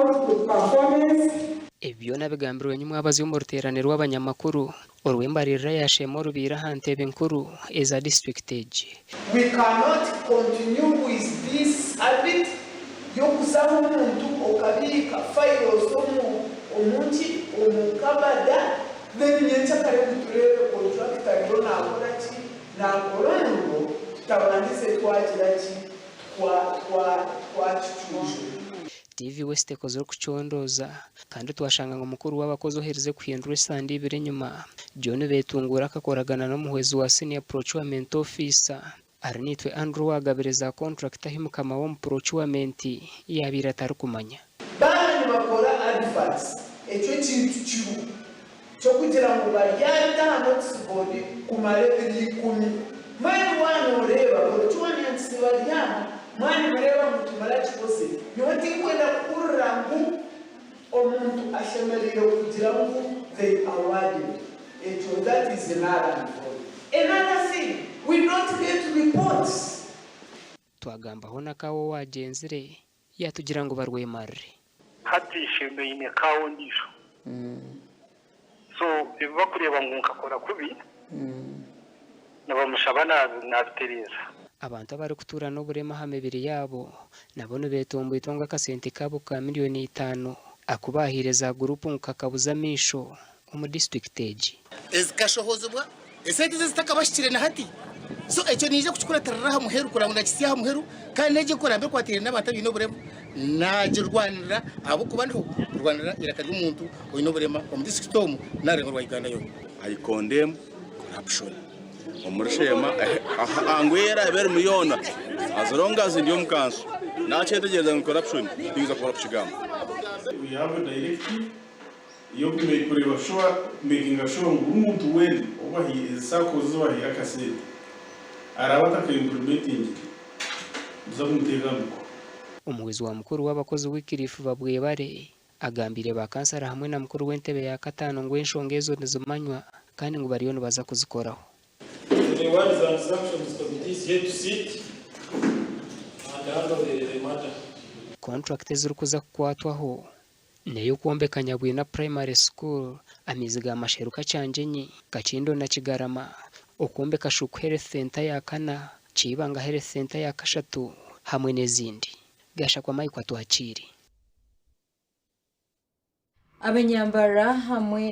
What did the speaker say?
About the performance. Ebi byona bigambirwe nyimwabazi omu ruteerane rw'abanyamakuru orw'embaririra ya Sheema orubaire aha ntebe nkuru eza disiturikiti egi. We cannot continue with this habit y'okuzaho omuntu okabiika files omu omunki omu kabada then nyenkyakare ngu tureebe contractor ariyo nakora ki nakora omurimo tutabandize twagira ki twa twa twakicujuma. TV West ekozire okucondooza kandi twashanga ngu mukuru w'abakozi oherize kuhindurwa esande ibiri enyima, John Betunguura akakoragana n'omuhwezi wa Senior Procurement Officer, Arinaitwe Andrew owaagabire za kontrakiti ahi mukama w'omu procurement yaabaire atarikumanya. Baaba nibakora adverts, ekyo ekintu kiru ky'okugira ngu baryabita aha notice board kumara ebiro ikumi. Mbwenu waaba nooreeba procurements bari aha, mwaba nimureeba ngu timurakikozire. Nyowe tinkwenda kuhurira ngu omuntu ashemereire kugira ngu they awarded. Ekyo that is null and void. Another thing, we don't get reports. Twagambaho na Kaawa owaagyenzire, yaatugira ngu barwemarire. Hati Sheema eine kaawa ondiijo. So ebi bakureeba ngu nkakora kubi, nibamushaba naabitereeza. Abantu abarikutuura n'oburema aha mibiri yaabo nabo nibetomboitwa ngu akasente kaabo ka miriyoni itaano aku baahaire za guruupu ngu kakabuza amaisho omu disiturikiti egi. Ezikashohozibwa esente ze zitakabahikire na hati. So ekyo niija kukikuratirira aha muheru kureba ngu nakitsya aha muheru kandi n'egyo enkora mbi ekwatiraine n'abantu abaine oburema naagirwanirira ahabw'okuba ndiho kurwanirira eiraka ry'omuntu oine oburema omu disiturikiti omu n'aharurengo rwa Uganda yoona. I condemn corruption omuri Sheema ngu eraabe erimu yoona as long as ndi omu kanso nakyetegyereza ngu corruption tinyija kubura kukigamba. We have a directive Y'okureeba sure makinga sure ngu buri muntu weena obahaire ezi saccos ezibahaire akasente araabe ataka implementingire nituza kumuteeka aha mikono. Omuhwezi wa mukuru w'abakozi Wycliffe Babwebare agambiire ba kansara hamwe na mukuru w'entebe ya kataano ngu enshonga ezo nizimanywa kandi ngu bariyo nibaza kuzikoraho. The Rewards and Sanctions Committee is yet to sit and handle the matter. Kontrakiti ezirikuza kukwatwaho N'ey'okwombeka Nyabwina Primary School, amaizi ga Masheru Kakyangenyi, Kakindo na Kigarama, okwombeka Shuku Health Centre ya kana, Kiibanga Health Centre ya kashatu hamwe n'ezindi. Gashakwa Mike Atwakiire. Abanyambarara hamwe.